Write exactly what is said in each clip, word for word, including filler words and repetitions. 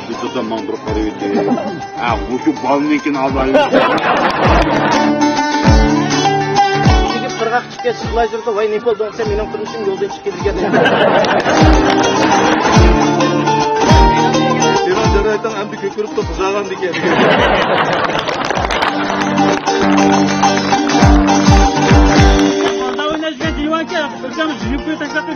بىر دادام ماڭا بىر قارىۋېتىپ، ھە، مۇشۇ بالىنىڭكىنى ئالايلى. چۈشۈپ قىرغاق چىقىپ كەتسە، يىغلاپ يۈرىدۇ، ۋاي، نېمە بولدۇڭ دېسەم، مېنىڭ تۇرمۇشۇم يولدىن چىقىپ كېتىدىكەن. سېنىڭ جارايىتىڭ ئەمدى كۆكىرىپتۇ، قىزارغان دېگەن. بالدا ئويناش بىلەن دېيىۋانكە، ئۆزۈم يۈكنى تاشلاپ.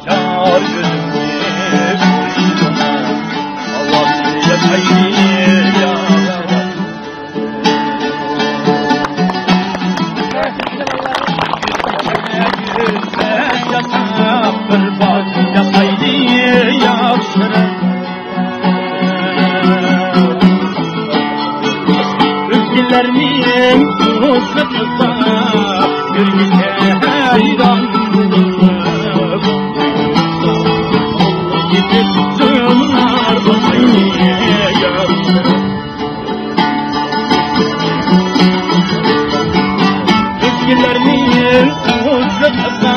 يار كۆزۈمنى ئويلىما، ئاۋازنى ياتايلى يا. بىر باز ياتايلى ياخشىراق. ئۆزگىلەرنىڭ ئوزۇقىدا يۈرگىچە ھەيران بولۇپ، يېتىپ سۇنار ئوتايلى ياخشىراق. ئۆزگىلەرنىڭ ئوزۇقىدا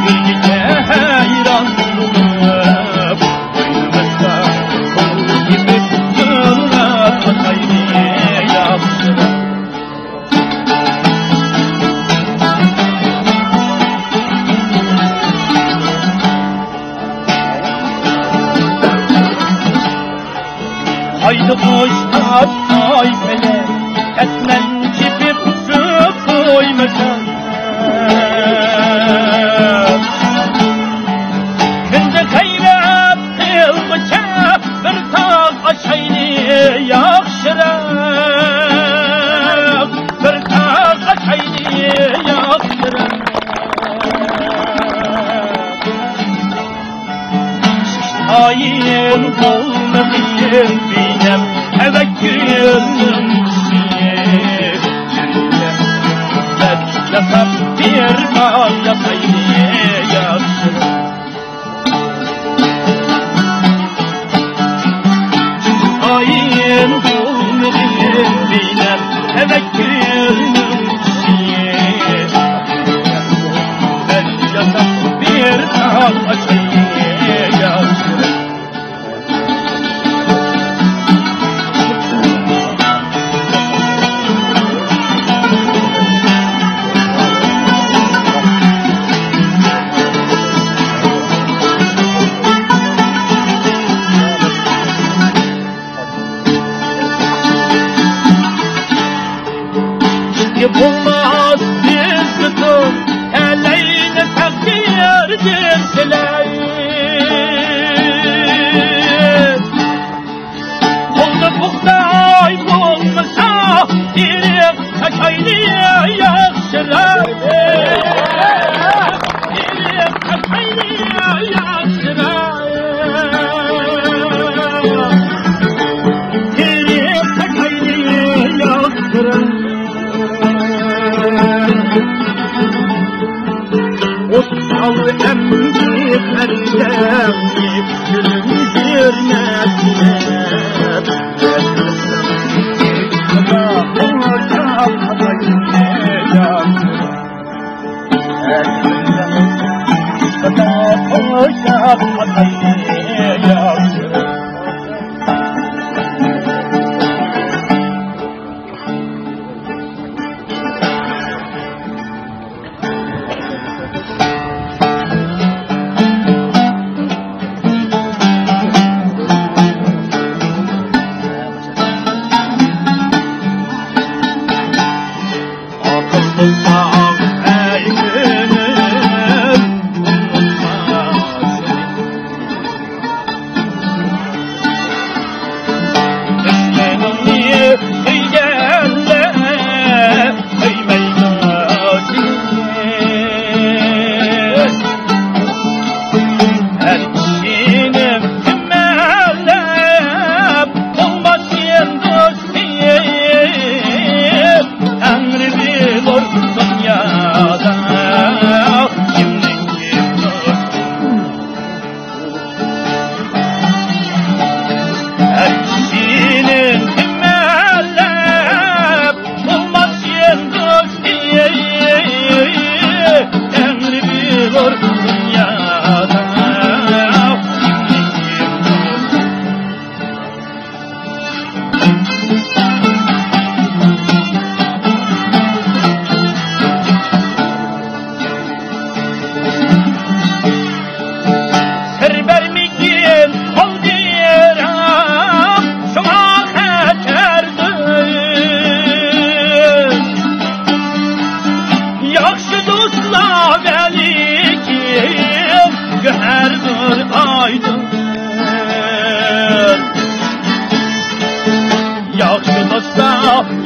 يۈرگىچە ھەيران بولۇپ، قايتا قوشقان ئاي بىلەن ئەتمەن چېپىپ سۆپ قويمىسام. كۈندە غەيرەت قىلغۇچە بىر تاغ ئاشايلى ياخشىراق، بىر تاغ ئاشايلى ياخشىراق. ئايىم بولمىغىن بىنەم، تەۋەككۈلنىڭ كۈچى. ياساپ بىر باغ ياسايلى ياخشىراق. ئايىم بولمىغىن بىلەن تەۋەككۈلنىڭ كۈچى. بەك ياساپ بىر تاغ ئاشايلى ياخشىراق. بولماس بىزگە تەلەينى تەقدىردىن سىلەي. قولدا بۇغداي بولمىسا، تېرىق تاشايلى ياخشىراق. تېرىق تاشايلى ياخشىراق. تېرىق تاشايلى ياخشىراق. ئوت سال ئەمدى پەردەڭنى، كۈلۈمسىرىمەسلەپ.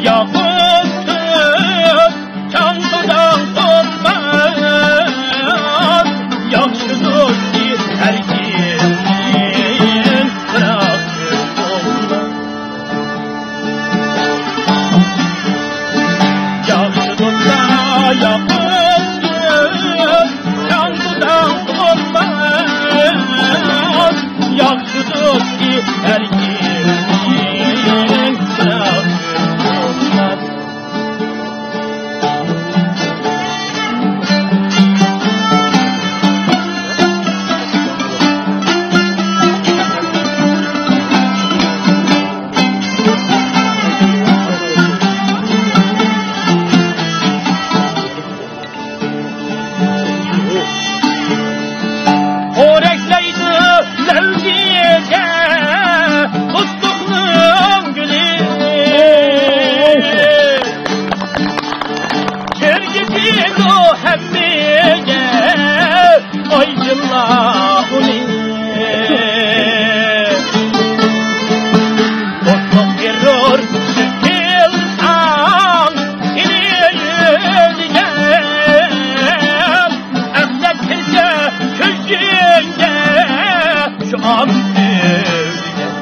ياقۇتتىن چاڭ-تۇداڭ قوپماس، ياخشى دوستى ھەرگىز يىراقتىن قوپماس. ياخشى دوستلار ياقۇتتىن چاڭ-تۇداڭ قوپماس، ياخشى دوستى ھەرگىز يىراقتىن قوپماس. پورەكلەيدۇ لەۋزىگە دوستلۇقنىڭ گۈلى. كىرگۈزىدۇ ھەممىگە ئايدىڭلار ئۇنى. دوستلۇق بېرۇر سىرتىلساڭ سېنى يۆلىگەن. ئەمدى كېچە كۆزۈڭگە شۇ ئان سۆيگەن.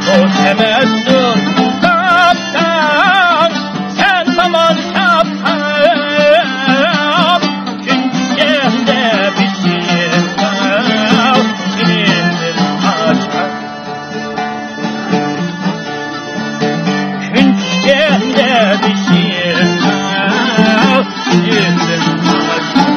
دوست ئەمەستۇر تاپساڭ سەن ھامان تاپقان. كۈن چۈشكەندە بېشىڭغا سېنىڭدىن ئاشقان. كۈن چۈشكەندە بېشىڭغا سېنىڭدىن ئاشقان.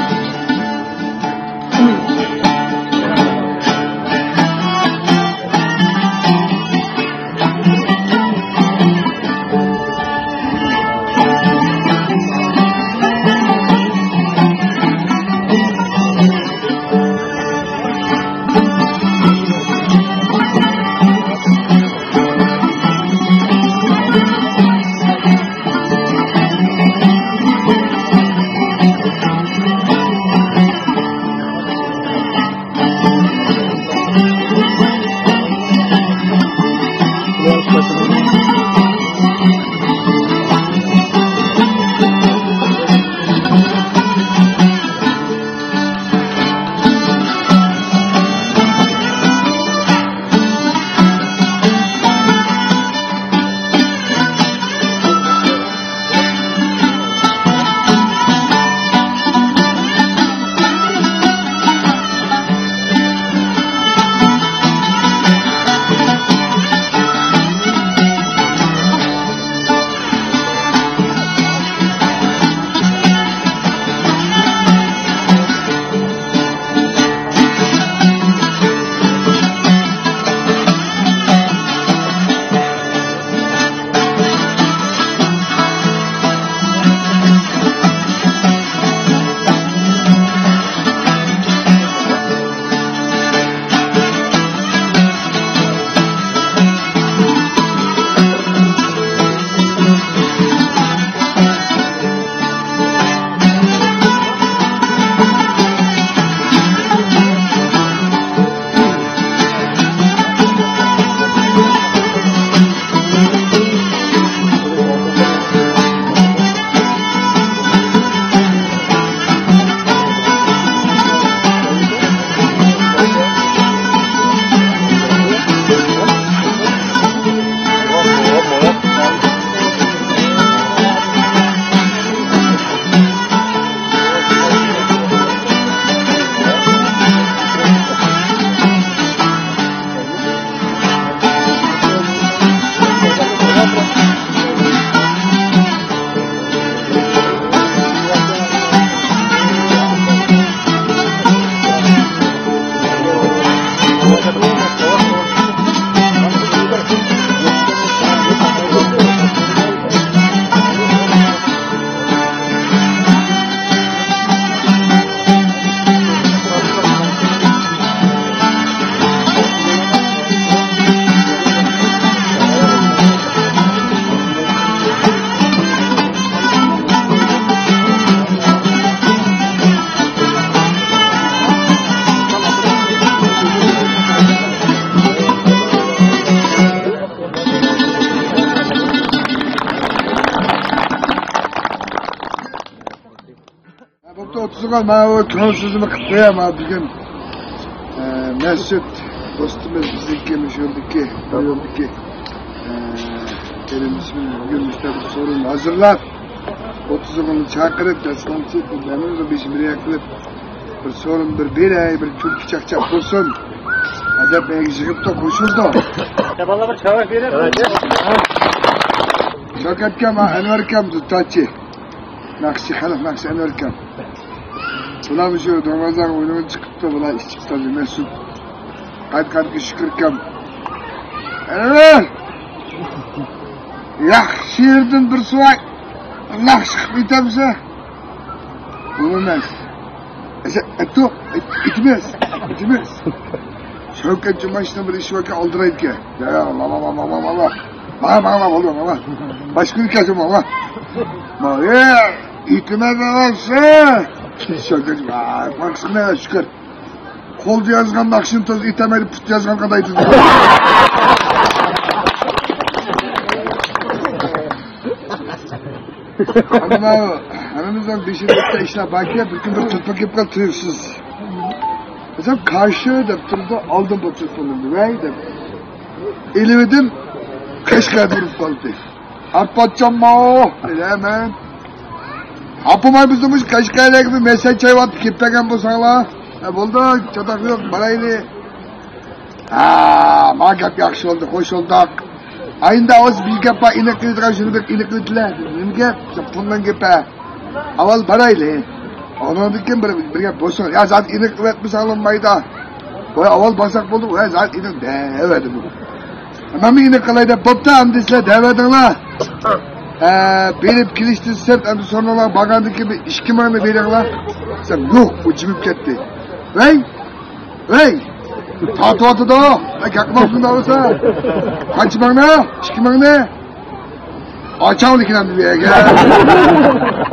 ماۋۇ كۆڭۈل سۆزىمنى قىلىپ قوياي، ماۋۇ بۈگۈن، ئە، مەسئۇد دوستىمىز بىزنىڭكى مۇشۇ يەردىكى، بۇ يەردىكى، ئە، قېرىندىشىمىز بۈگۈن مۇشۇنداق بىر سورۇن ھازىرلاپ، ئوتتۇز ئوغۇلنى چاقىرىپ، دەسسالىسى بىر بىر رەقلەپ، بىر سورۇن بىر بېرەي، بىر كۈلكە چاقچاق بولسۇن، ئەدەپ ئەگىشىپ قوشۇلدى. بالىلار بىر چاۋاك بېرىپ. شاۋكەتكە ما ئەنۋەركەم دۇتاچى. ناخشىچى، خەلق ناخشىچى ئەنۋەركەم. بۇلار مۇشۇ دەرۋازاغا ئوينىغىلى چىقىپتۇ، بۇلار ئىچىپتۇ، مەسئۇد. قايتقانغا شۈكۈركەم. ئەنۋەر! ياخشى يېرىدىن بىر سۇۋاي ناخشا قىلىپ ئېيتامسەن؟ بۇ ئەمەس. ئەسە، ئەتتۇ، ئېيتمەس، ئېيتمەس. شەۋكەت جۇماشنىڭ بىر ئىشى باركەن، ئالدىرايدىكەن. يا، يا، ما، ما، ما. ما، ما، ما، بولدى، ما، ما. باشقا كۈنى كەلسۇن، ما، ما. ما، ئېي، ئېيتمەس ئەمەسسە. شەۋكەت، ۋاي، قىسقىنا، شۈكۈر. قولدا يازغان ناخشىنى تېز ئېيتالمايدۇ، پۇتتا يازغان قانداق ئېيتىدۇ؟ ئەمما ھەممىمىزنىڭ بېشىدا بىر ئىشلار باركەن، بىر كۈن بىر تېلېفون كېلىپ قالدى تۇيۇقسىز. مەسىلەن، قارشى دەپ تۇرىدۇ، ئالدىن بولۇپ تېلېفون قىلدى، ۋەي دەپ. ئېلىۋىدىم، قەشقەردە ئۇرۇپ قالدى. ئارپاتجان ماۋۇ دېدى، ھە، مەن. ئاپىماي بىزنىڭ مۇشۇ قەشقەرلەرگە بىر مەسەل چايۋاتتى، كېلىپ بەرگەن بولساڭلار. ھە، بولدى، چاتاق يوق، بارايلى. ھە، ما گەپ ياخشى بولدى، خوش بولدۇق. ئاينىدا ئۆزى بىر گەپ بار، ئېنىق قىلىدىغان شۇنى بىر ئېنىق قىلىدىلە. نېمە گەپ؟ پۇلنىڭ گېپى. ئاۋۋال بارايلى. ئۇنىڭدىن كېيىن بىر، بىر گەپ بولسۇن. يا، زادى ئېنىق قىلىۋەتمىسەڭلار بولمايدۇ. ۋاي، ئاۋۋال بارساق بولدى، ۋاي، زادى ئېنىق دەۋەردى بۇ. مەنمۇ ئېنىق قىلاي دەپ، بوپتۇ، ئەمدى سىلەر دەۋەردىڭلار. ھە، بېرىپ كېلىشتىن سىرت، ئەمدى سورۇنلارغا بارغاندىن كېيىن بىر ئىككى مىڭنى بېرىڭلار. دېسەم، يوق، ئۇ جىمىپ كەتتى. ۋەي! ۋەي! تارتىۋاتىدۇ! ۋەي، گەپ قىلماپسىڭ دەۋاتسا! قانچە مىڭنى؟ ئىككى مىڭنى؟ ئاچاڭلىكىنەم دېدى ئەگەر.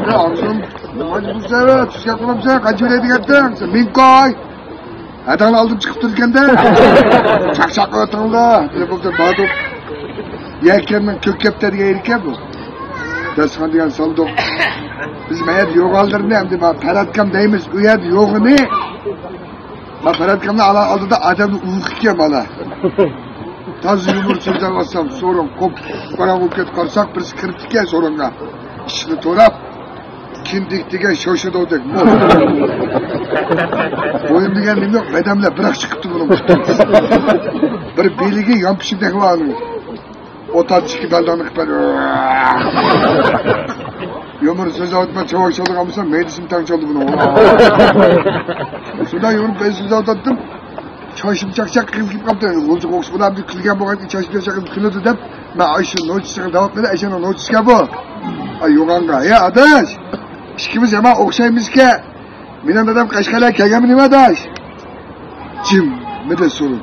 يا، ئاغزىم، نېمە بۇ سەۋە؟ تۈز گەپ قىلامسەن؟ قانچە بېرەي دېگەنتىڭ؟ دېسەم، مىڭ كوي! ھەدەڭنى ئالدىم چىقىپ تۇرىدىكەندە. چاقچاق قىلىۋاتىڭلار. بىر بولسا باردۇق. يەكەننىڭ كۆك كەپتە دېگەن يېرىكەن بۇ. داستىخان دېگەن سالدۇق. بىز مەيەت يوغانلىرىنى ئەمدى ما پەرەتكەم دەيمىز. ئۇ يەردە يوغىنى. ما پەرەتكەمنى ئالا ئالدىدا ئادەمنى ئۇيقۇ كەم ئالا. تازا يۇمۇر سۆزلەۋاتسام، سورۇن قوپ، قاراڭغۇ كەت قارىساق، بىرسى كىرىپتىكەن سورۇنغا. ئىشىكنى توراپ، كىندىك دېگەن شوشىدۇدەك مول. بويۇن دېگەن نېمە يوق، بەدەملەر بىراق چىقىپتۇ بۇنىڭ. بىر بېلىگى يانپىشىدەك بار ئۇنىڭ. ئوتاتىشكى بەلداڭنى قىلىپ بەردى. يۇمۇر سۆزلەۋاتما چاۋاك چالدۇرغان بولسا، مەيدىسىمۇ تەڭ چالدى بۇنىڭ. شۇنداق يۇمۇر بەزى سۆزلەۋاتاتتىم. چاچىم چاقچاق قىزىپ قاپتۇ. غۇلجا قوقۇش بۇلار بىر كۈلگەن بولغان، چاچىم چاقچاق قىزىپ كۈلىدۇ دەپ، مەن ئاشۇ نوچىسىغا دەۋاتمىدى، ئەشەنىڭ نوچىسىكەن بۇ. ئاي، يوغانغا، يا ئاداش، ئىككىمىز يامان ئوخشايمىزكەن. مېنىڭ دادام قەشقەرلەر كەلگەنمۇ نېمە ئاداش؟ جىممىدە سورۇن.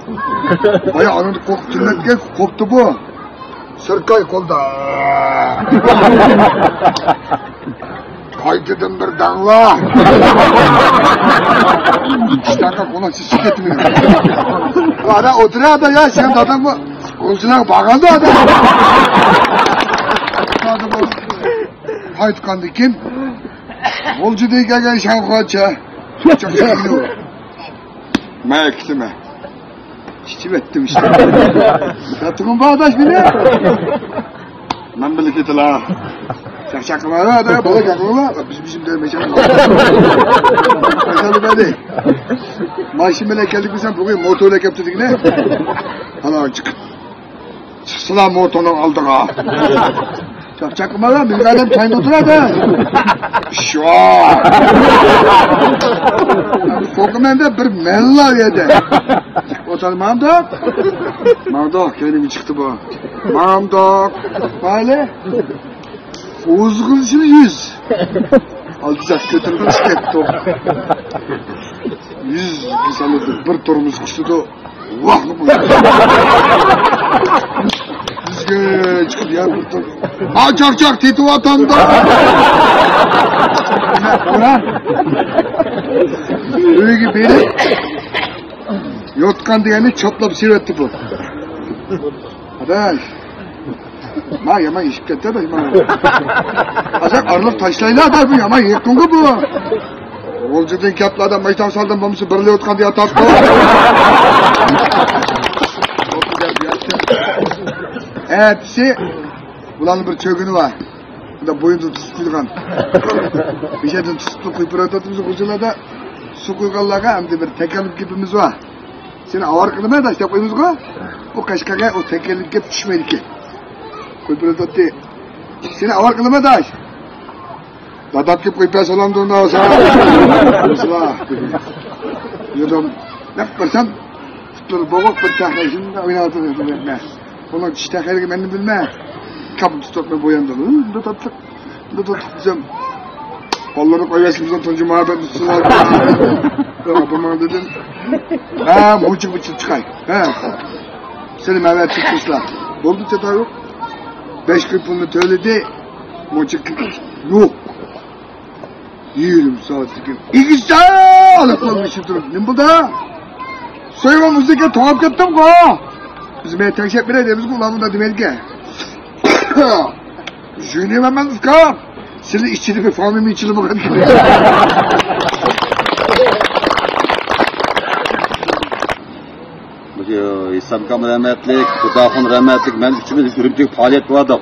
بايا ئانىڭدا قوقۇپ تۈنلەتكەن، قوپتى بۇ. سىركاي قولدا. قايتىدىن بىر داڭلا. ئىشتاققا قوناق شىشىپ كەتتى مېنىڭ. ئادا ئولتۇرا ئادا يا، سەن داداڭمۇ؟ ئوزۇناق باغالدا ئادا. قايتقاندىن كېيىن، غۇلجىدىن كەلگەن شاڭخۇاچە. مەن كېتىمەن. ئىچىۋەتتىم ئىشتە. ياتىقىم بار ئاداش مېنى. مەن بىللە كېتىلا. چاقچاق قىلمايلا ئادا، بالا گەپ قىلما. بىز بىزىم دەپ مەشەن. ماشىنا بىلەن كەلدىك بىز، بۈگۈن موتور بىلەن كەپتۇ دېگىنە. ئانا چىقىپ. چىقسىلا موتورنىڭ ئالدىغا. چاقچاق قىلماڭلار، مېنىڭ ئادەم چاينىپ ئولتۇرىدۇ. شۇ. قورقىمەن دە بىر مەنلا ئۇ يەردە. ئولتۇر ماڭدۇق. ماڭدۇق، كەينىمگە چىقتى بۇ. ماڭدۇق. مايلى. ئوزغىنىشىنى يۈز. ئالدىساق كۆتۈرۈپ چىقىپ كەتتۇق. يۈز سالىدۇ، بىر تورمۇز قىسىدۇ. ۋاھ، بۇ. بىزگە چىقىپ يا بىر تور-، ھا، چاقچاق تېتىۋاتامدا. ئۆيگە بېرىپ، يوتقان دېگەننى چاپلاپ سېۋەتتى بۇ. ئاداش. ما يامان ئېشىپ كەتتى، ئاداش، ما. ئازراق ئارىلىق تاشلايلا، ئاداش، بۇ يامان يېقىنغۇ بۇ. غۇلجىدىن كەپلا دەپ مەيتام سالدىم، بولمىسا بىرلا يوتقاندا ياتاتتۇق. ئەتىسى بۇلارنىڭ بىر چۆگۈنى بار. بۇندا بوينىدا تۇتۇپ قويغان. بىر يەردىن تۇتۇپ قويۇپ بېرىۋاتاتتىمىز غۇلجىلاردا. سۇ قۇيغانلارغا ئەمدى بىر تەكەللۇپ گېپىمىز بار. سېنى ئاۋارە قىلىمەن داش دەپ قويىمىزغۇ. ئۇ قەشقەرگە ئۇ تەكەللۇپ گەپ چۈشمەيدىكەن. قويۇپ بېرىۋاتاتتى. سېنى ئاۋارە قىلىمەن داش. دادام كېلىپ قويۇپ بەرسە سالامدۇ ئۇنداق بولسا. يۈردۈم. نەق بارسام، پۇتلىرى بوغۇق بىر تەخەي شۇنداق ئويناۋاتىدۇ. ئۇنىڭ چىش تەخەيلىكى مەن بىلمەن. كاپىنى تۇتۇپ بوياندىم. بۇ تاتلىق، بۇ تاتلىق دېسەم، بالىلارنى قويۇۋەرسىمىزدىن تۇنجى مۇھەببەت ئۇستىلار. ياق، بولماڭ دېدىم. ھە، مۇنچىغا چىقىپ چىقاي. ھە. سېنى مەن چىقىشلا. بولدى، چاتا يوق. بەش كۈن پۇلنى تۆلىدى. مۇنچە يوق. يېرىم سائەتتىن كېيىن ئىگىسى ئالاقلارنى ئىچىپ تۇرۇپ، نېمە بولدى؟ سۆيگەن مۇزىكا توڭلاپ كەتتىمغۇ. بىز مەن تەڭشەپ بېرەي دەيمىزغۇ، ئۇلار مۇنداق دېمەيدىكەن. ژۇنى مەمەن ئۇكام، سىلى ئىچىدە بىر فامىلە ئىچىدە بولغان. مۇشۇ ھېسامكام رەھمەتلىك، خۇداخۇن رەھمەتلىك، مەن ئۈچىمىز ئۈرۈمچىگە پائالىيەتكە باردۇق.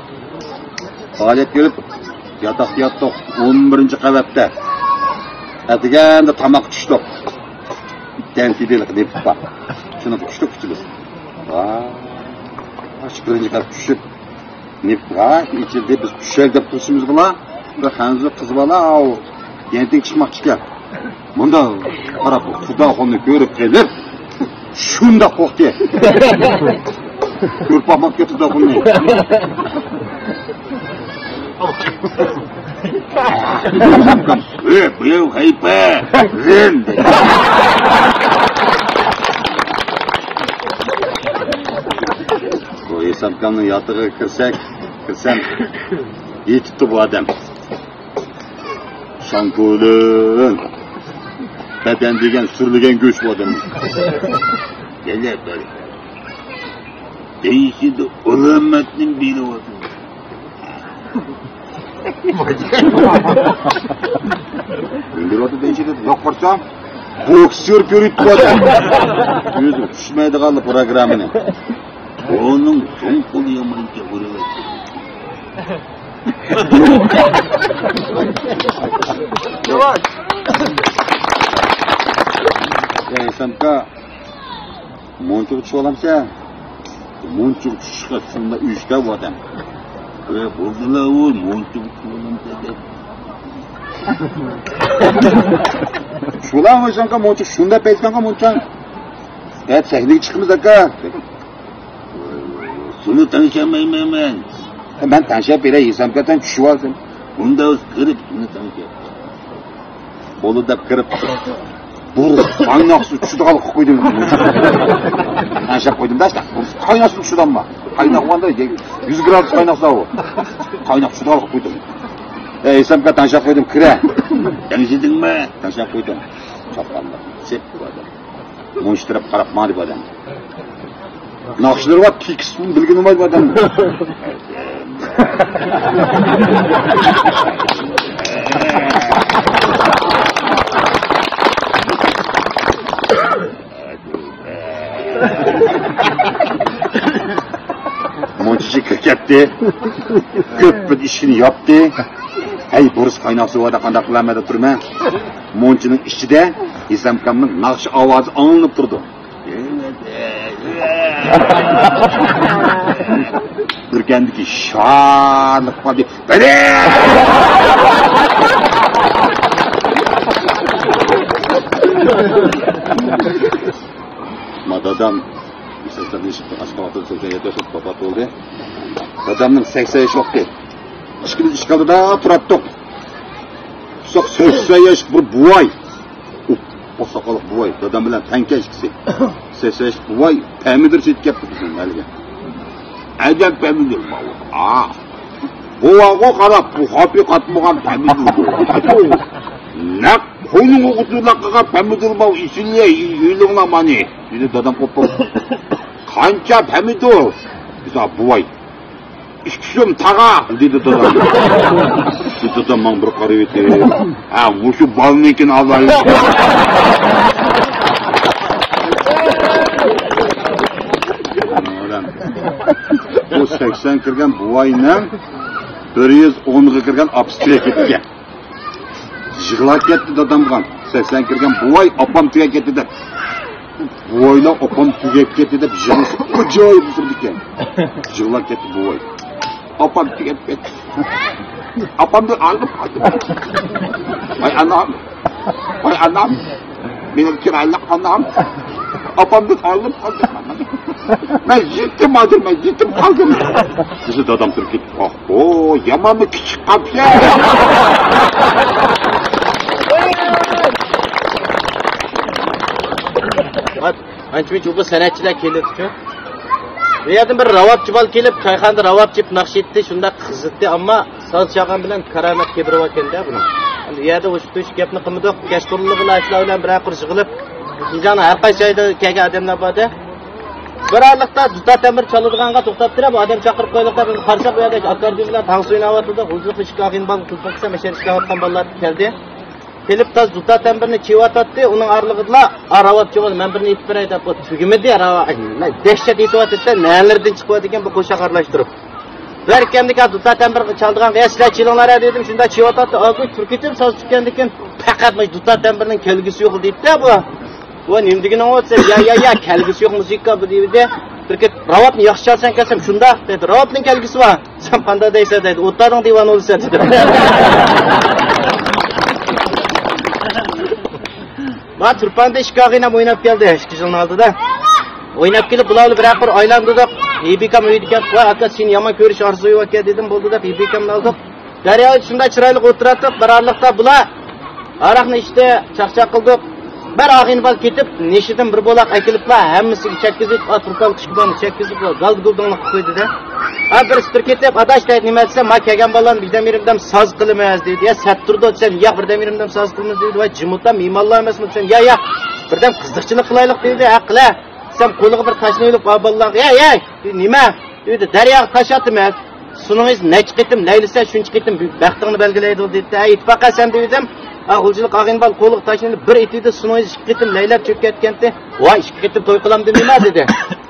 پائالىيەتكە بېرىپ، ياتاقتا ياتتۇق، ئون بىرىنچى قەۋەتتە. ئەتىگەندە تاماققا چۈشتۇق. دەنسىدىلىق نېپىت بار. شۇنىڭغا چۈشتۇق ئۈچىمىز. ۋاي، بىرىنچى قەۋەتكە چۈشۈپ، نېپىت، ھە، ئېچىلدى، بىز چۈشەي دەپ تۇرۇشىمىز بىلەن بىر خەنزۇ قىز بالا، ئاۋۇ، يەنتىڭ چىقماقچىكەن. مۇنداق قاراپ، خۇداخۇننى كۆرۈپ قېلىپ، شۇنداق قورقتى. كۆرۈپ باقماپتىكەن خۇداخۇننى. ئۆي، بىراۋ غەيبە، رېن دېدى. بۇ ھېسامكامنىڭ ياتىقىغا كىرسەك، كىرسەم، يېتىپتۇ بۇ ئادەم. شاڭكۇلۇن. بەدەن دېگەن سۈرۈلگەن گۆش بۇ ئادەمنىڭ. يەنە بىر. دېيىشىدۇ، ئۇلۇمەتنى بېرىۋاتىدۇ. بېرىۋاتىدۇ دېيىشىدۇ. يوق قارىسام، بوكسيور كۆرۈۋېتىۋاتىدۇ. ئۆزى چۈشمەيدىغانلا پروگراممىنى. ئۇنىڭ چوڭ قولى يامانكەن، ئۇرۇۋەتتى. ياۋاش. يا ھېسامكا، مۇنچىغا چۈشۈۋالامسەن؟ مۇنچىغا چۈشۈشكە شۇنداق ئۈشتە بۇ ئادەم. ئە، بولدىلا ئۇ، مۇنچىغا چۈشۈۋالامسەن دەپ. چۈشۈۋالامسەنكا مۇنچىغا، شۇنداق پەيتكەنكا مۇنچا. ئە، سەھنىگە چىقىمىز ئاكا. سېنى تەڭشەلمەيمەن مەن. مەن تەڭشەپ بېرەي، ھېسامكا، سەن چۈشۈۋالسۇن. ئۇنداق كىرىپ سېنى تەڭشەپ. بولدى دەپ كىرىپ، بۇ قايناق سۇ چۈشىدىغانلىق قىلىپ قويدۇم. تەڭشەپ قويدۇم داشتا. قايناق سۇ چۈشىدىغانما؟ قايناق بولغاندا يۈز گرادۇس قايناق سۇ. قايناق چۈشىدىغانلىق قىلىپ قويدۇم. ئەي، ھېسامكا، تەڭشەپ قويدۇم، كىرە. تەڭشىدىڭمۇ؟ تەڭشەپ قويدۇم. چاپقانلار. سېپ بۇ ئادەم. مۇنشتىرىپ قاراپ ماڭدى بۇ ئادەم. ناخشىلىرى بار، تېكىستىنى بىلگىنى بار بۇ ئادەم. مۇنچىچى كىرىپ كەتتى. كۆپپىدە ئىشىكنى ياپتى. ھەي، بۇرۇس قايناق سۇ باردا قانداق قىلارمەن دەپ تۇرىمەن. مۇنچىنىڭ ئىچىدە ھېسامكامنىڭ ناخشا ئاۋازى ئاڭلىنىپ تۇرىدۇ. بىركەندىكى شادلىق بار دەپ، ما دادام، ئاشخانىدا سەكسەن ياش ۋاپات بولدى. دادامنىڭ سەكسەن ياش ۋاقتى. ئىككىمىز ئىشىك ئالدىدا تۇراتتۇق. سەكسەن ياش بىر بوۋاي. ئۇ، ئاقساقاللىق بوۋاي، دادام بىلەن تەڭكەش ئىككىسى. سەكسەن ياش بوۋاي پەمىدۇر سېتىپ كەپتۇ بىزنىڭ مەھەللىگە. ئەجەب پەمىدۇر، ماۋۇ. ئا. بوۋاغا قاراپ، بۇ خاپى قاتمىغان پەمىدۇر بوۋا. نەق قوينىڭ ئوغۇتۇرلاق قىلغان پەمىدۇر ماۋۇ، ئېسىلى يېلىڭلار مانى. دېدى دادام قوپۇپ. قانچە پەمىدۇر؟ دېسە، بوۋاي. ئىككى سوم تاغا دېدى دادام. دادام ماڭا بىر قارىۋېتىپ، ھە، مۇشۇ بالىنىڭكىنى ئالايلى. بۇ سەكسەن كىرگەن بوۋاينىڭ بىر يۈز ئونغا كىرگەن ئاپىسى كېتىپتىكەن. يىغلاپ كەتتى دادامغا. سەكسەن كىرگەن بوۋاي، ئاپام تۈگەپ كەتتى دەپ. بوۋايلار ئاپام تۈگەپ كەتتى دەپ يىغلىسا ئاجايىپ تۇرىدىكەن. يىغلاپ كەتتى بوۋاي. ئاپام تۈگەپ كەتتى. ئاپامدىن ئايرىلىپ قالدىم. ۋاي ئانام. ۋاي ئانام. مېنىڭ چىرايلىق ئانام. ئاپامدىن ئايرىلىپ قالدىم. مەن يېتىم ھازىر، مەن يېتىم قالدىم. دېسە دادام تۇرۇپ كېتىپ، ئاھ، ئو، يامانمۇ كىچىك قاپسەن. ئانچە-مۇنچە بۇ سەنئەتچىلەر كېلىدىچۇ. بۇ يەردىن بىر راۋابچى بالا كېلىپ، چايخانىدا راۋاب چېلىپ ناخشا ئېيتتى، شۇنداق قىزىتتى، ئەمما ساز چالغان بىلەن كارامەت كېبىرىۋاتىكەن-دە بۇنىڭ. ئەمدى ئۇ يەردە ئوشۇق-توشۇق گەپنى قىلمىدۇق، كەچقۇرۇنلىرى بىلەن شۇلار بىلەن بىرەر قۇر يىغىلىپ، شىنجاڭنىڭ ھەر قايسى جايىدا كەلگەن ئادەملەر بار-دە. بىر ئارىلىقتا دۇتار تەمبۇر چالىدىغانغا توختاپتۇ، بۇ ئادەم چاقىرىپ قويدۇق دەپ، بىز قارىساق، بۇ يەردە ئاكاردىيون بىلەن تاڭسۇ ئويناۋاتىدۇ. غۇلجىلىقتا ئىككى ئاغىنە بار، كۈلپەت قىلسام، ئەشەدە ئىشلەۋاتقان بالىلار كەلدى. كېلىپ تاز دۇتار تەمبۇرنى چېلىۋاتاتتى، ئۇنىڭ ئارىلىقىدىلا، «ئا، راۋابچى بالا، مەن بىرنى ئېيتىپ بېرەي» دەپ، بۇ تۈگىمىدى، راۋا-، ئاي، مەن دەھشەت ئېيتىۋاتىدىسەن، نەلىرىدىن چىقىۋاتىدىكەن بۇ قوشاق ئارىلاشتۇرۇپ. بەركەمدىكى دۇتار تەمبۇر چالىدىغان، «يا، سىلەر چېلىڭلار» دېدىم، شۇنداق چېلىۋاتاتتى، ئاكۇ تۈركىتىپ ساز تۈگەندىكىن، «پەقەت مۇشۇ دۇتار تەمبۇرنىڭ كەلگۈسى يوق» دەيتتى بۇ. «ۋاي، نېمە دېگىنىڭ ئۇ؟» دېسەم، «يا، يا، يا، كەلگۈسى يوق مۇزىكا بۇ» دېدى. بىر كېتىپ، «راۋابنى ياخشى چالسەن ئەكەلسەم شۇنداق» دېدى. «راۋابنىڭ كەلگۈسى بار.» دېسەم، «قانداق دەيسەن؟» دەيدۇ. «ئوتتارنىڭ دىۋانى بولسا» دېدىم. ما تۇرپاندا ئىككى ئاغىنەم ئويناپ كەلدى، ئىككى يىلنىڭ ئالدىدا. ئويناپ كېلىپ، بۇلار بىلەن بىرەر قۇر ئايلاندۇردۇق. ئېبىكام ئۆيدىكەن، «ۋاي ئاكا، سېنى يامان كۆرۈش ئارزۇيۇۋاتىكەن» دېدىم، بولدى دەپ ئېبىكامنى ئالدۇق. دەريا شۇنداق چىرايلىق ئولتۇراتتۇق، بىر ئارىلىقتا بۇلار ھاراقنى ئىچتى، چاقچاق قىلدۇق. بىر ئاغىنە بالا كېتىپ، نېشىدىن بىر بولاق ئەكېلىپلا، ھەممىسىگە چەككۈزۈپ، ئا، تۇرپان قىشقا بولمىسا چەككۈزۈپ، گالدا گۇلدۇڭلۇق قىلىپ قويدى-دە. ھە، بىرسى تۇرۇپ كېتىپ، «ئاداش» دەيدۇ، «نېمە؟» دېسەم، «ما كەلگەن بالىلارنى بىردەم يېرىمدەم ساز قىلىمىز» دېدى. «يا، سەت تۇرىدۇ» دېسەم، «ياق، بىردەم يېرىمدەم ساز قىلىمىز» دېدى. «ۋاي، جىمۇتام مېھمانلار ئەمەسمۇ؟» دېسەم، «يا، يا، بىردەم قىزىقچىلىق قىلايلۇق» دېدى. «ھە، قىلە» دېسەم، قولىغا بىر تاشنى ئېلىپ، «ئا، بالىلارغا، ھەي، ھەي، نېمە؟» دېدى. «دەرياغا تاش ئاتىمىز. سۇنىڭ ئىزى نەچچە قېتىم لەيلىسە، شۇنچە قېتىم بەختىڭنى بەلگىلەيدۇ» دېدى. «ھە، ئېيتىپ باقە سەن» دېدىم. ئا، غۇلجىلىق ئاغىنە بالا قولىغا تاشنى ئېلىپ بىر ئېتىۋىدى، سۇنىڭ ئىزى ئىككى قېتىم لەيلەپ چۆكۈپ كەتكەنتى. «ۋاي، ئىككى قېتىم توي قىلامدۇ نېمە؟» دېدى.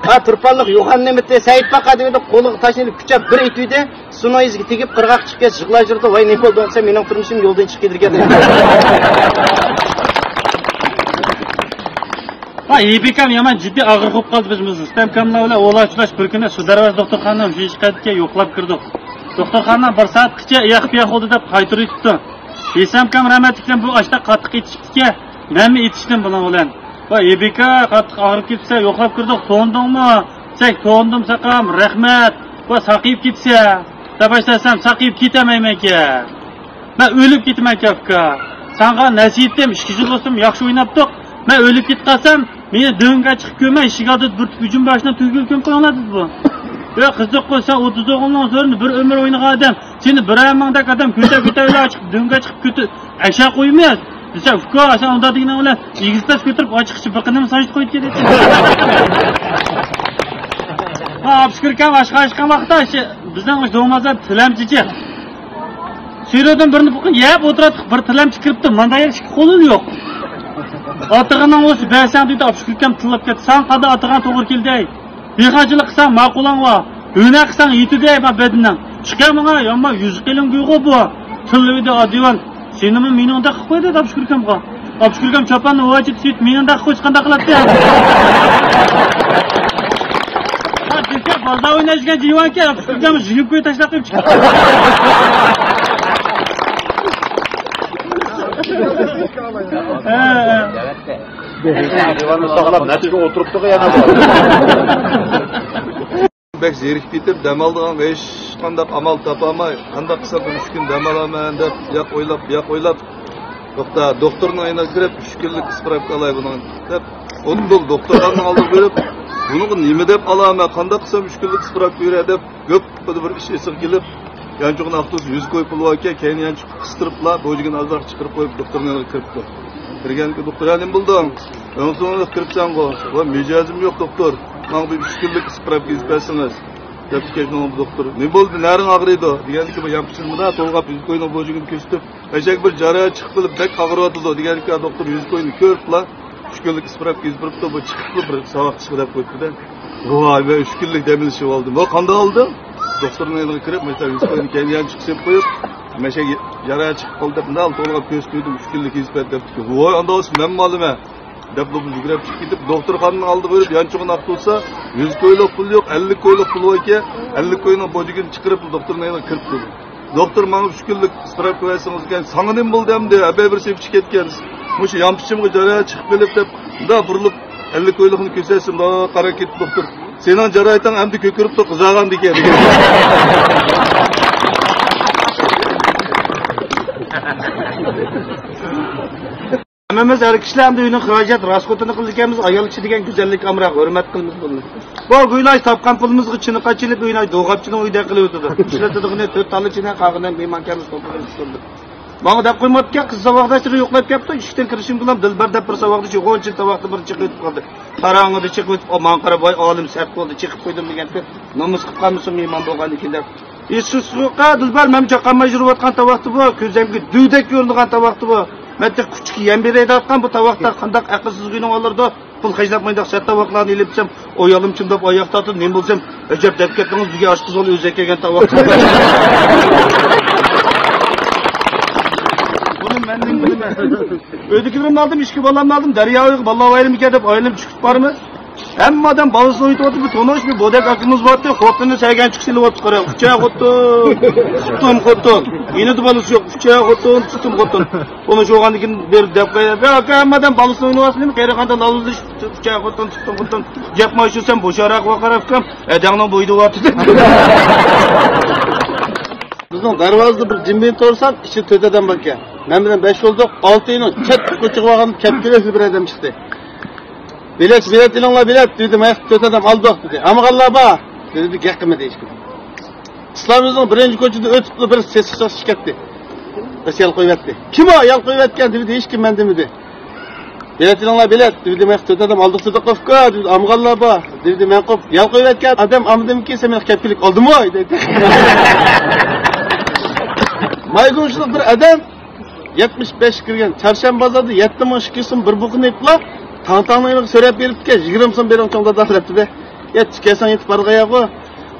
ئا، تۇرپانلىق يوغان نېمىتى، «سەن ئېيتىپ باقە» دېۋىدى، قولىغا تاشنى ئېلىپ كۈچەپ بىر ئېتىۋىدى، سۇنىڭ ئىزىگە تېگىپ قىرغاق چىقىپ كەتتى، يىغلاپ يۈردى. «ۋاي، نېمە بولدۇڭ؟» دېسەم، «مېنىڭ تۇرمۇشۇم يولدىن چىقىپ كېتىدىكەن» دېدى. ھا، ئېبىكام يامان جىددىي ئاغرىق بولۇپ قالدى. بىز مۇشۇ ئۇستامكاملار بىلەن ئولاچلاش بىر كۈنى سۇ دەرۋازا دوختۇرخانىنىڭ مۇشۇ ئىشقا يوقلاپ كىردۇق. دوختۇرخانىنىڭ بىر سائەتكىچە ئىياق-پىياق بولدى دەپ قايتۇرۇۋېتىپتۇ. ھېسامكام رەھمەتلىكتىن بۇ ئاشتا قاتتىق ئېچىشىپتىكەن، مەنمۇ ئېتىشتىم بۇنىڭ بىلەن. «ۋاي، ئېبىكا، قاتتىق ئاغرىپ كېتىپسەن، يوقلاپ كىردۇق، توڭدۇڭمۇ؟» دېسەك، «توڭدۇم ساقام، رەھمەت. ۋاي، ساقىيىپ كېتىسەن» دەپ باشلىسام، «ساقىيىپ كېتەلمەيمەنكەن. مەن ئۆلۈپ كېتىمەنكەن، ئۇكا. ساڭا نەسىھىتىم، ئىككى يىل بولسىمۇ ياخشى ئويناپتۇق. مەن ئۆلۈپ كېتىپ قالسام، مېنى دۆڭگە چىقىپ كۆممەي، ئىشىك ئالدىدا بىر تۈپ ئۈجۈم باشىنى تۈگۈل كۆمۈپ قويۇڭلار» دېدى بۇ. «ۋە قىزىق قوي، سەن ئوتتۇز ئوغۇلنىڭ سورۇنىدا بىر ئۆمۈر ئوينىغان ئادەم، سېنى بىرەر مىڭدەك ئادەم كۆتە-كۆتە بىلەن چىقىپ دۆڭگە چىقىپ كۆتە-، ئەشە قويىمىز» دېسە، «ئۇكا، سەن ئۇنداق دېگىنىڭ بىلەن ئېگىز پەس كۆتۈرۈپ ئاچىقىچە بىر قېتىم ساجدا قويۇپ كېتىدىكەن.» ھا، ئابشۇكۇر ئاكام ئاشقا ئاشقان ۋاقىتتا شۇ بىزنىڭ دومازلار تىلەمچى جىق. سۈرىدىن بىرنى بۇقا يەپ ئولتۇراتتۇق، بىر تىلەمچى كىرىپتۇ، ماندا يەر ئىككى قولىلا يوق. «ئاتىغىنىڭ بولسا بەرسەڭ» دېدى، ئابشۇكۇر ئاكام تىللاپ كەتتى. «ساڭا قانداق ئاتىغان توغرا كېلدى؟ دېھقانچىلىق قىلساڭ ماقۇلۇڭ بار، ھۈنەر قىلساڭ يېتىدۇ بەدىنىڭ. چىقە ماڭا، يامان يۈزى قېلىن گۇيغۇ بۇ.» تىللىۋىدى ئادىۋان. «سېنىمۇ مېنىڭدەك قىلىپ قويدى» دەپ ئابشۇكۇر ئاكامغا. ئابشۇكۇر ئاكام چاپاننى ۋاجىپ سېيىت مېنىڭدەك قىلىپ قويسا قانداق قىلاتتى؟ ھا، دېسە، بازار ئويناش دېگەن جىۋانكەن، ئابشۇكۇر ئاكام يېنىپ قويۇپ تاشلاپ قويۇپ چىقتى. ھە، ھە. دىۋاننى ساقلاپ نەچچە كۈن ئولتۇرۇپتۇغۇ يەنە بۇ. بەك زېرىكىپ كېتىپ، دەم ئالىدىغانغا ھېچقانداق ئامال تاپالماي، قانداق قىلسام بىر ئۈچ كۈن دەم ئالارمەن دەپ، ياق ئويلاپ، ياق ئويلاپ، توختا، دوختۇرنىڭ يېنىغا كىرىپ، ئۈچ كۈنلۈك ئىسپىراپكا ئالاي بۇنىڭ دەپ، ئوتتۇز دوختۇرخانىنىڭ ئالدىغا بېرىپ، بۇنىڭغا نېمە دەپ ئالارمەن، قانداق قىلسام ئۈچ كۈنلۈك ئىسپىراپكا بېرەي دەپ، گۈپ، بىر ئىش ئېسىگە كېلىپ، يانچۇقىنى ئاختۇرسا يۈز كوي پۇلى باركەن، كەينى يانچۇققا قىستۇرۇپلا، بوجىگىنى ئازراق چىقىرىپ قويۇپ، دوختۇرنىڭ يېنىغا كىرىپتۇ. كىرگەندىكىن دوختۇر، «ھە، نېمە بولدۇڭ؟ ئۆڭسۈڭنى كىرىپسەنغۇ؟» «ۋاي، مىجەزىم يوق، دوختۇر. ماڭا بىر ئۈچ كۈنلۈك ئىسپىراپكا يېزىپ بەرسىڭىز.» دەپتىكەن شۇنىڭغا دوختۇر، «نېمە بولدى، نەرىڭ ئاغرىيدۇ؟» دېگەندىكى، بۇ يانپىچىنىمدا تولغاپ يۈزۈك ئوينىغان بوجىكىنى كۆرسىتىپ، «ئەشەك بىر جاراھەت چىقىپ قېلىپ بەك ئاغرىۋاتىدۇ» دېگەندىكى، دوختۇر يۈزۈك ئوينى كۆرۈپلا، «ئۈچ كۈنلۈك ئىسپىراپكا يۈز بېرىپتۇ، بۇ چىقىپلا بىر ساۋاق چىقى» دەپ قويۇپتۇ-دە. ۋاي، مەن ئۈچ كۈنلۈك دەم ئېلىشىپ ئالدىم. ۋا، قانداق ئالدىڭ؟ دوختۇرنىڭ يېنىغا كىرىپ، مەسىلەن، يۈزۈك ئوينى كەينى يانچۇققا سېلىپ قويۇپ، «مەشەك جاراھەت چىقىپ قالدى» دەپ، مۇنداق تولغاپ كۆرسىتىپ قويدۇم، «ئۈچ كۈنلۈك يۈز بەر» دەپتىكەن. ۋاي، ئانداق بولسا مەنمۇ ئالىمەن دەپ، بۇ يۈگۈرۈپ چىقىپ كېتىپ، دوختۇرخانىنىڭ ئالدىغا بېرىپ، يانچۇقىنى ئاقتۇرسا، يۈزۈك ئويلۇق پۇل يوق، ئەللىك ئويلۇق پۇل بار ئىكەن. ئەللىك ئوينىڭ بوجىكىنى چىقىرىپ، دوختۇرنىڭ يېنىغا كىرىپ قويدۇم. «دوختۇر، ماڭا ئۈچ كۈنلۈك ئىسپىراپكا بەرسىڭىز ئىكەن.» «ساڭا نېمە بولدى ئەمدى؟ ئەبەي بىرسى ئېپىچ كەتكەن. مۇشۇ يانپىچىمغا جاراھەت چىقىپ قېلىپ» دەپ، مۇنداق بۇرۇلۇپ، ئەللىك ئويلۇقنى كۆرسەتسە، مۇنداق قاراپ كېتىپ، «دوختۇر، سېنىڭ جاراھىتىڭ ئەمدى كۆكىرىپتۇ، قىزارغاندىكىن» دېگەن. ھەممىمىز ئەر كىشىلەر ئەمدى ئۆينىڭ خىراجەت راسخوتىنى قىلىدىكەنمىز، ئايال كىشى دېگەن گۈزەللىك ئامراق، ھۆرمەت قىلىمىز بۇنى. بۇ گويلا تاپقان پۇلىمىزغا چىنە قاچىلىپ، ئۆينى دوغاپچىنىڭ ئۆيىدەك قىلىۋېتىدۇ. ئىشلىتىدىغىنى تۆت تاللا چىنە، قالغىنى مېھمانكەنىمىز توپلىغان ئۈچ تاللا. ماڭا دەپ قويماپتىكەن، قىز ساۋاقداشلىرى يوقلاپ كەپتۇ، ئىشىكتىن كىرىشىم بىلەن دىلبەر دەپ بىر ساۋاقدىشى غۇنچە تاۋاقتا بىر چىقىۋېتىپ قالدى. قاراڭغۇدا چىقىۋېتىپ، ماڭا قاراپ، «ۋاي ئالىم، سەت بولدى، چېقىپ قويدۇم» دېگەنتى. «نومۇس قىلىپ قالمىسۇن مېھمان بولغاندىن كېيىن» دەپ. ھېسسىزلىققا دىلبەر مەن چاقانماي يۈرۈۋاتقان تاۋاقتا بۇ، كۆزۈمگە دۈۋدەك كۆرۈنىدىغان تاۋاقتا بۇ. مەن تېخى كۈچۈككە يەم بېرەيدىغان بۇ تاۋاقتا قانداق ئەقىلسىز گۇينىڭ ئالىرىدۇ؟ پۇل خەجلەپ مۇنداق سەت تاۋاقلارنى ئېلىپ بەرسەم، ئۇ يالىمچىم دەپ ئاياق تارتىپ، «نېمە بولسام، ئەجەب دەپ كەتتىڭىز» دېگەن ئاشقىزى ئۆزى كەلگەن تاۋاق. بۇنى مەندىن بىلىمەن. ئۆيدىكىلىرىمنى ئالدىم، ئىككى بالامنى ئالدىم، دەريا بويىغا بالىلار بايرىمىكەن دەپ ئايلىنىپ چىقىپ بارىمىز. ھەممە ئادەم بالىسىنى ئوينىتىۋاتىدۇ. بىر تونۇش بىر بودەك ئاكىمىز بارتى، خوتۇنىنى سەگەنچۈككە سېلىۋاتتى، قارا. ئۈچەي خوتۇن، تۇتۇم خوتۇن. يېنىدا بالىسى يوق، ئۈچەي خوتۇن، تۇتۇم خوتۇن. تونۇش بولغاندىن كېيىن بېرىپ دەپ قويدى، «ئاكا، ھەممە ئادەم بالىسىنى ئوينىۋاتسا، نېمە قېرىغاندا لالۇزلىشىپ، ئۈچەي خوتۇن، تۇتۇم خوتۇن. گەپ مايشۇ سەن بوشاراق ۋاقاراپكەن، ھەدەڭنىڭ بويىدا بارتى» دەپ. بىزنىڭ دەرۋازىدا بىر جىمبىنى تۇرسام، ئىچىدە تۆت ئادەم بار ئىكەن. مەن بىلەن بەش بولدۇق، ئالتىنىڭ چەت كوچىغا بارغان كەپكۈرەكلىك بىر ئادەم چىقتى. «بېلەت، بېلەت ئېلىڭلار، بېلەت» دېدى. «ماياقتا تۆت ئادەم ئالدۇق» دېدى. «ئالمىغانلار بار» دېدى. گەپ قىلمىدى ھېچكىم. ئىسلام يۈزىنىڭ بىرىنچى كوچىدا ئۆتۈپلا بىر سېسىق چاقچاق كەتتى. بىرسى يال قويۇۋەتتى. «كىم ئۇ يال قويۇۋەتكەن؟» دېدى. ھېچكىم مەن دېمىدى. «بېلەت ئېلىڭلار، بېلەت» دېدى. «ماياقتا تۆت ئادەم ئالدۇق تۇردۇق ئۇكا» دېدى. «ئالمىغانلار بار» دېدى. «مەن قوپ يال قويۇۋەتكەن ئادەم ئالمىدىمكى، سەن مېنىڭ كەپكۈرەك ئالدىمۇ؟» دېدى. مايگۇمشىلىق بىر ئادەم يەتمىش بەشكە كىرگەن، چارشەنبە بازاردا يەتتە مىڭ ئىككى يۈز سوم بىر بۇقىنى ئېلىپلا، تاڭ-تاڭنىڭ يېنىغا سۆرەپ بېرىپتىكەن، «يىگىرمە سوم بېرىڭ چوڭ دادا» دەپتۇ-دە. يەتتە كەلسەڭ يېتىپ بارغاي ياغۇ.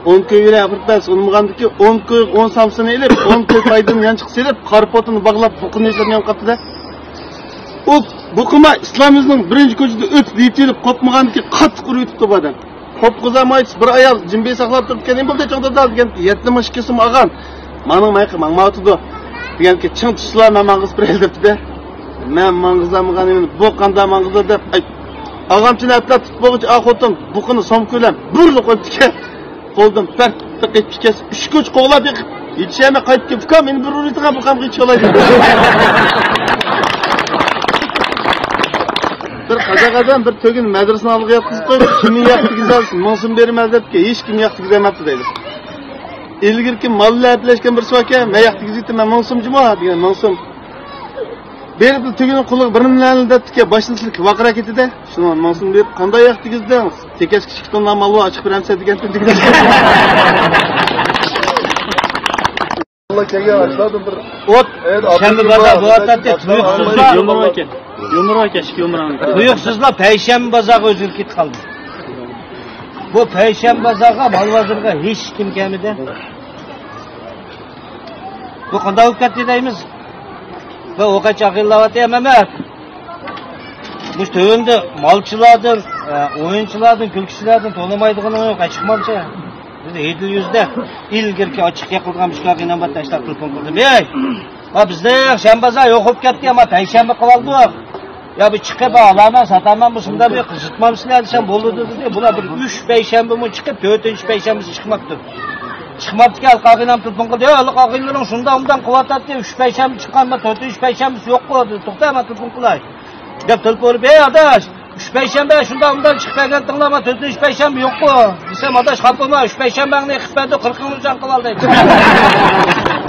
ئون كوي بېرەي ئاپىرىپ بەس، ئۇنىمىغاندىكى ئون كوي، ئون سامسىنى ئېلىپ، ئون كوي پايدىنى يانچۇققا سېلىپ، قارا پوتىنى باغلاپ، بۇقىنى يۆتەپ مېڭىپ قاپتۇ-دە. ئۇ بۇقىما ئىسلام يۈزىنىڭ بىرىنچى كوچىدا ئۆتۈپ يېتىلىپ قوپمىغاندىكى قاتتىق ئۇرۇۋېتىپتۇ بۇ ئادەم. قوپقۇزالماي بىر ئايال جىمبى ساقلاپ تۇرۇپتىكەن، «نېمە بولدى چوڭ دادا؟» دېگەن، «يەتتە مىڭ ئىككى يۈز سوم ئالغان، مانىڭ مايىقى ماڭمايۋاتىدۇ» دېگەنكى، «چىڭ تۇتسىلا، مەن ماڭغۇزۇپ بېرەي» دەپتۇ-دە. «مەن ماڭغۇزالمىغان، بۇ قانداق ماڭغۇزىدۇ» دەپ، ئاي، ئاغامچىنى ئەپلەپ تۇتۇپ بولغۇچە، ئا خوتۇن بۇقىنى سومكا بىلەن بۇرۇلۇپ قويۇپتىكەن. قولدىن بەك قېچىپ كەتسە، ئۈچ كوچا قوغلاپ بېقىپ، يېتىشەلمەي قايتىپ كېلىپتىكەن، مېنى بىر ئۇرۇۋېتىدىغان بۇ قامغا يېتىشەلەيدۇ. بىر قازاق ئادەم بىر تۆگىنى مەدرىسىنىڭ ئالدىغا ياتقۇزۇپ قويۇپ، «كىم ياق دېگۈزەلسە، مىڭ سوم بېرىمەن» دەپتىكەن، ھېچكىم ياق دېگۈزەلمەپتۇ دەيدۇ. ئىلگىرىكى ماللار ئەپلەشكەن بىرسى باركەن، «مەن ياق دېگۈزۈۋېتىمەن، مىڭ سوم جۇمۇ» دېگەن، «مىڭ سوم». بېرىپ تۆگىنىڭ قولىغا بىر نېمىلەرنى دەپتىكەن، باشلىسىلىك ۋارقىراپ كېتىدۇ. شۇنىڭ مىڭ سوم بېرىپ، «قانداق ياق دېگۈزدىڭ؟» «تېكەسكە ئىككى توننا مال بار، ئاچىقىپ بېرەمسەن» دېگەنتىم دېگۈزدى. ئوت، شەنبە بازار بولۇۋاتاتتى، تۇيۇقسىزلا. يۇمۇر ئەكەن. يۇمۇر ئەكەن، ئىككى يۇمۇر ئەكەن. تۇيۇقسىزلا پەيشەنبە بازارغا ئۆزگىرىپ كېتىپ قالدى. بۇ پەيشەنبە بازارغا مال بازىرىغا ھېچكىم كەلمىدى. بۇ قانداق بولۇپ كەتتى دەيمىز؟ بۇ ئوقەچ ئاغىنىلەر ئەمەس. مۇشۇ تۆۋەندە مالچىلاردىن، ئە، ئويۇنچىلاردىن، كۈلكىچىلەردىن تونۇمايدىغىنىڭ يوق، ئە، چىقمامسەن؟ بىز ھېلى يۈزدە ئىلگىرىكى ئاچچىق گەپ قىلىدىغان مۇشۇ ئاغىنەم بار، تاشلاپ تېلېفون قىلدىم. «ھەي، ھە، بىزدە شەنبە بازار يوق بولۇپ كەتتى، ئەمما پەيشەنبە قىلىۋالدۇق. يا بىر چىقىپ ئالىمەن، ساتامەن، مۇشۇنداق بىر قىزىتمامسىلەر» دېسەم، «بولىدۇ» دېدى. بۇلار بىر ئۈچ پەيشەنبىمۇ چىقىپ، تۆتىنچى پەيشەنبىسى چىقماپتۇ. چىقماپتىكەن، ھېلىقى ئاغىنەم تېلېفون قىلدى. «ھەي، ھېلىقى ئاغىنىلىرىڭ شۇنداق مۇنداق قىلىۋاتاتتى، ئۈچ پەيشەنبە چىققان، مانا تۆتىنچى پەيشەنبىسى يوققۇ» دېدى. «توختا، مەن تېلېفون قىلاي» دەپ تېلېفون ئۇرۇپ، «ھەي ئاداش، ئۈچ پەيشەنبە شۇنداق مۇنداق چىقىپ بەرگەنتىڭلار، مانا تۆتىنچى پەيشەنبە يوققۇ» دېسەم، «ئاداش خاپا بولما، ئۈچ پەيشەنبەڭنى يىقىپ بەردۇق، قىرىقىڭنى جان قىلالدى» دەيدۇ.